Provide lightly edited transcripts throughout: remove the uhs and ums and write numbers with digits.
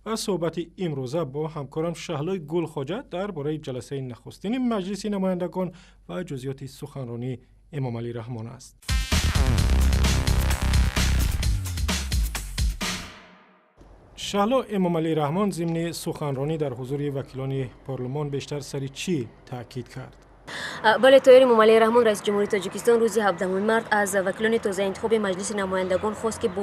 Ва суҳбати имрӯза бо ҳамкорам Шаҳлои Гулхоҷа дар бораи ҷаласаи нахустини Маҷлиси намояндагон ва ҷузъиёти суханронии Эмомалӣ Раҳмон аст. Шаҳло, Эмомалӣ Раҳмон зимни суханронӣ дар ҳузури вакилони парлумон бештар сари чӣ таъкид кард? Бале, Тоҳир, Эмомалӣ Раҳмон, раиси ҷумҳурии Тоҷикистон, рӯзи 17 март аз вакилони тозаинтихоби Маҷлиси намояндагон хост, ки бо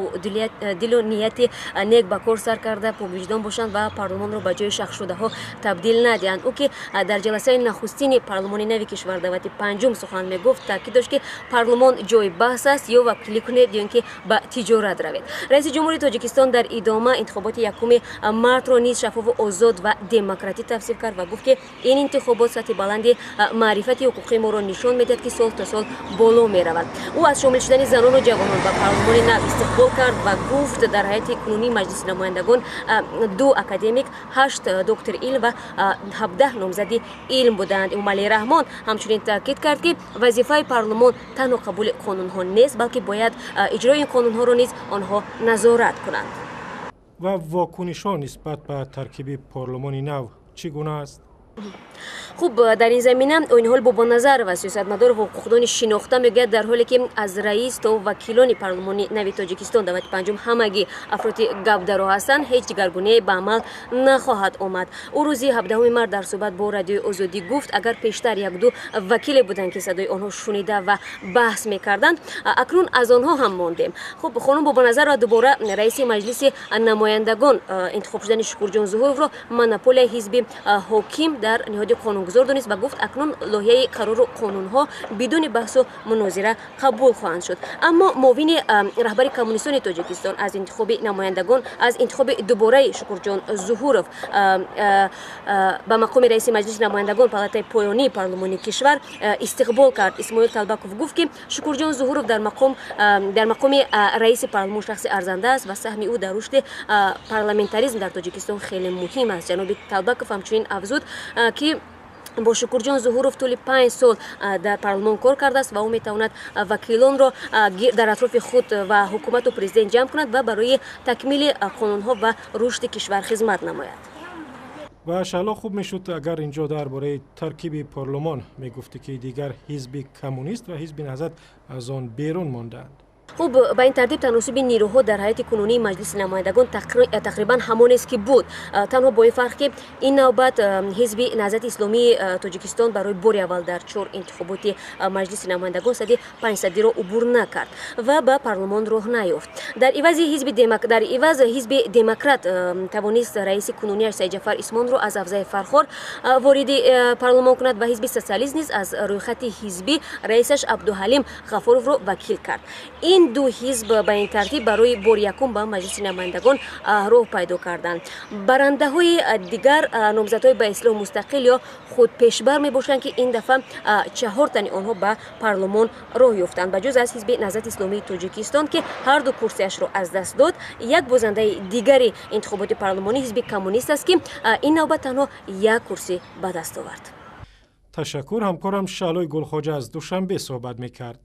дилу нияти нек ба кор сар карда, поквиҷдон бошанд ва парлумонро ба ҷои шахсшудаҳо табдил надиҳанд. Ӯ, ки дар ҷаласаи нахустини парлумони нави кишвар, даъвати панҷум, сухан мегуфт, таъкид дошт, ки парлумон ҷои баҳс аст: ё вакилӣ кунед, ё ин ки ба тиҷорат равед. Раиси ҷумҳури Тоҷикистон дар идома интихоботи 1 мартро низ шаффофу озод ва демократӣ тавсиф кард ва гуфт, ки ин интихобот сатҳи баланди маърифати ҳуқуқии моро нишон медиҳад, ки сол то сол боло меравад. Ӯ аз шомил шудани занону ҷавонон ба парлумони нав истиқбол кард ва гуфт, дар ҳайати кунунии Маҷлиси намояндагон ду академик, ҳашт доктори илм ва 17 номзади илм буданд. Эмомалӣ Раҳмон ҳамчунин таъкид кард, ки вазифаи парлумон танҳо қабули қонунҳо нест, балки бояд иҷрои ин қонунҳоро низ онҳо назорат кунанд. Ва вокунишҳо нисбат ба таркиби парлумони нав чӣ гуна аст? Хуб, дар ин замина Оиниҳол Бобоназарова, сиёсатмадор ва ҳуқуқдони шинохта, мегӯяд, дар ҳоле ки аз раис то вакилони парлумони нави Тоҷикистон, даъвати панҷум, ҳамагӣ афроди гапдаро ҳастанд, ҳеҷ дигаргунае ба амал нахоҳад омад. Ӯ рӯзи 17 март дар суҳбат бо Радиои Озодӣ гуфт, агар пештар якду вакиле буданд, ки садои онҳо шунида ва баҳс мекарданд, акнун аз онҳо ҳам мондем. Хуб, хонум Бобоназарова дубора раиси Маҷлиси намояндагон интихоб шудани Шукурҷон Зуҳуровро монополияи ҳизби ҳоким дар ниҳоди қонунгузор донист ва гуфт, акнун лоиҳаи қарору қонунҳо бидуни баҳсу мунозира қабул хоҳанд шуд. Аммо муовини раҳбари коммунистони Тоҷикистон аз интихоби намояндагон, аз интихоби дубораи Шукурҷон Зуҳуров ба мақоми раиси Маҷлиси намояндагон, палатаи поёнии парлумони кишвар, истиқбол кард. Исмоил Талбаков гуфт, ки Шукурҷон Зуҳуров дар мақоми раиси парлумон шахси арзанда аст ва саҳми ӯ дар рушди парламентаризм дар Тоҷикистон хеле муҳим аст. Ҷаноби Талбаков ҳамчунин афзуд, ки бо Шукурҷон Зуҳуров тӯли 5 сол дар парлумон кор кардааст ва ӯ метавонад вакилонро дар атрофи худ ва ҳукумату президент ҷамъ кунад ва барои такмили қонунҳо ва рушди кишвар хизмат намояд. Ва Шаҳло, хуб мешуд, агар инҷо дар бораи таркиби парлумон мегуфтӣ, ки дигар ҳизби коммунист ва ҳизби Наҳзат аз он берун мондаанд. Хуб, ба ин тартиб таносуби нерӯҳо дар ҳайати кунунии Маҷлиси намояндагон тақрибан ҳамонест, ки буд, танҳо бо ин фарқ, ки ин навбат ҳизби Наҳзати Исломии Тоҷикистон барои бори аввал дар чор интихоботи Маҷлиси намояндагон сади панҷсадиро убур накард ва ба парлумон роҳ наёфт. Дар иваз ҳизби Демократ тавонист раиси кунунияш Саидҷафар Исмонро аз ҳавзаи Фархор вориди парлумон кунад ва ҳизби Социалист низ аз рӯйхати ҳизбӣ раисаш Абдуҳалим Ғафуровро вакил кард. Ин ду ҳизб ба ин тартиб барои бори якум ба Маҷлиси намояндагон роҳ пайдо карданд. Барандаҳои дигар номзадҳои ба истилоҳ мустақил ё худпешбар мебошанд, ки ин дафъа чаҳор тани онҳо ба парлумон роҳ ёфтанд. Ба ҷуз аз ҳизби Наҳзати Исломии Тоҷикистон, ки ҳарду курсиашро аз даст дод, як бозандаи дигари интихоботи парлумонӣ ҳизби Коммунист аст, ки ин навбат танҳо як курсӣ ба даст овард. Ташаккур, ҳамкорам Шаҳлои Гулхоҷа аз Душанбе суҳбат мекард.